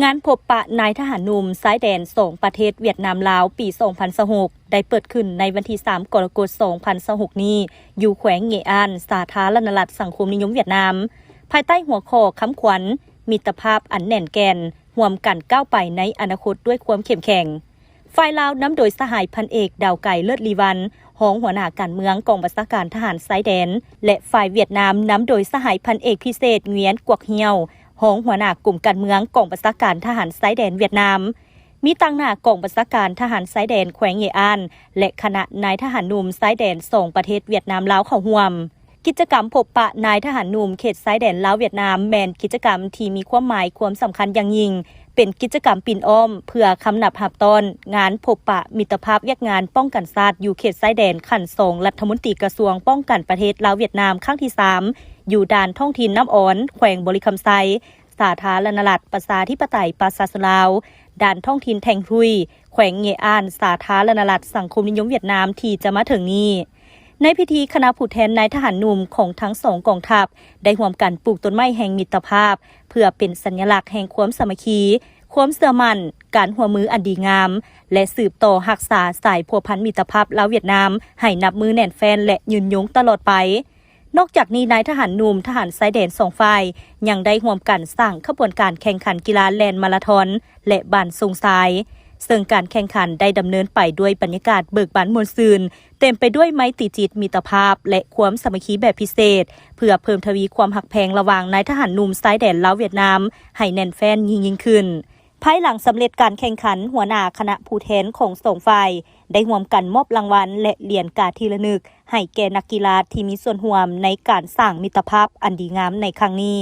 ງານພົບປະນາຍທະຫານໜຸ່ມຊາຍແດນສອງປະເທດຫວຽດນາມ-ລາວ ປີສອງພັນຊາວຫົກ ໄດ້ເປີດຂຶ້ນໃນວັນທີສາມ ກໍລະກົດ ສອງພັນຊາວຫົກນີ້ ຢູ່ແຂວງເງອານ ສາທາລະນະລັດສັງຄົມນິຍົມຫວຽດນາມ ພາຍໃຕ້ຫົວຂໍ້ຄຳຂວັນ ມິດຕະພາບອັນແໜ້ນແກ່ນ, ຮ່ວມກັນກ້າວໄປໃນອະນາຄົດດ້ວຍຄວາມເຂັ້ມແຂງ. ຝ່າຍລາວນຳໂດຍສະຫາຍພັນເອກ ດາວໄກ ເລີດລີວັນ ຮອງຫົວໜ້າການເມືອງກອງບັນຊາການທະຫານຊາຍແດນ ແລະ ຝ່າຍຫວຽດນາມນຳໂດຍສະຫາຍພັນເອກພິເສດ ງວຽນ ກວກຮຽວ ຮອງຫົວໜ້າກົມການເມືອງກອງບັນຊາການທະຫານຊາຍແດນຫວຽດນາມ, ມີຕາງໜ້າກອງບັນຊາການທະຫານຊາຍແດນແຂວງເງອານ ແລະ ຄະນະນາຍທະຫານໜຸ່ມຊາຍແດນສອງປະເທດຫວຽດນາມ-ລາວເຂົ້າຮ່ວມ. ກິດຈະກຳພົບປະນາຍທະຫານໜຸ່ມເຂດຊາຍແດນລາວ-ຫວຽດນາມ ແມ່ນກິດຈະກຳທີ່ມີຄວາມໝາຍຄວາມສຳຄັນຢ່າງຍິ່ງ, ເປັນກິດຈະກຳປິ່ນອ້ອມເພື່ອຄຳນັບຮັບຕ້ອນງານພົບປະມິດຕະພາບວຽກງານປ້ອງກັນຊາດຢູ່ເຂດຊາຍແດນຂັ້ນສອງລັດຖະມົນຕີກະຊວງປ້ອງກັນປະເທດລາວ-ຫວຽດນາມຄັ້ງທີສາມ ຢູ່ດ່ານທ້ອງຖິ່ນນ້ຳອອນ ແຂວງບໍລິຄຳໄຊ ສາທາລະນະລັດປະຊາທິປະໄຕປະຊາຊົນລາວ, ດ່ານທ້ອງຖິ່ນແທງຮຸຍ ແຂວງເງອານ ສາທາລະນະລັດສັງຄົມນິຍົມຫວຽດນາມ ທີ່ຈະມາເຖິງນີ້. ໃນພິທີ ຄະນະຜູ້ແທນນາຍທະຫານໜຸ່ມຂອງທັງສອງກອງທັບ ໄດ້ຮ່ວມກັນປູກຕົ້ນໄມ້ແຫ່ງມິດຕະພາບ ເພື່ອເປັນສັນຍະລັກແຫ່ງຄວາມສາມັກຄີ, ຄວາມເຊື່ອໝັ້ນ, ການຮ່ວມມືອັນດີງາມ ແລະ ສືບຕໍ່ຮັກສາສາຍພົວພັນມິດຕະພາບລາວ-ຫວຽດນາມ ໃຫ້ນັບມື້ແໜ້ນແຟ້ນ ແລະ ຍືນຍົງຕະຫຼອດໄປ. ນອກຈາກນີ້, ນາຍທະຫານໜຸ່ມ, ທະຫານຊາຍແດນສອງຝ່າຍ ຍັງໄດ້ຮ່ວມກັນສ້າງຂະບວນການແຂ່ງຂັນກິລາແລ່ນມາລາທອນ ແລະ ບານສົ່ງຊາຍ, ເຊິ່ງການແຂ່ງຂັນໄດ້ດຳເນີນໄປດ້ວຍບັນຍາກາດເບີກບານມ່ວນຊື່ນ, ເຕັມໄປດ້ວຍໄມຕີຈິດມິດຕະພາບ ແລະ ຄວາມສາມັກຄີແບບພິເສດ, ເພື່ອເພີ່ມທະວີຄວາມຮັກແພງລະຫວ່າງນາຍທະຫານໜຸ່ມຊາຍແດນລາວ-ຫວຽດນາມ ໃຫ້ແໜ້ນແຟ້ນຍິ່ງໆຂຶ້ນ. ພາຍຫຼັງສຳເລັດການແຂ່ງຂັນ, ຫົວໜ້າຄະນະຜູ້ແທນຂອງສອງຝ່າຍ ໄດ້ຮ່ວມກັນມອບລາງວັນ ແລະ ຫຼຽນກາທີ່ລະນຶກ ໃຫ້ແກ່ນັກກິລາທີ່ມີສ່ວນຮ່ວມໃນການສ້າງມິດຕະພາບອັນດີງາມໃນຄັ້ງນີ້.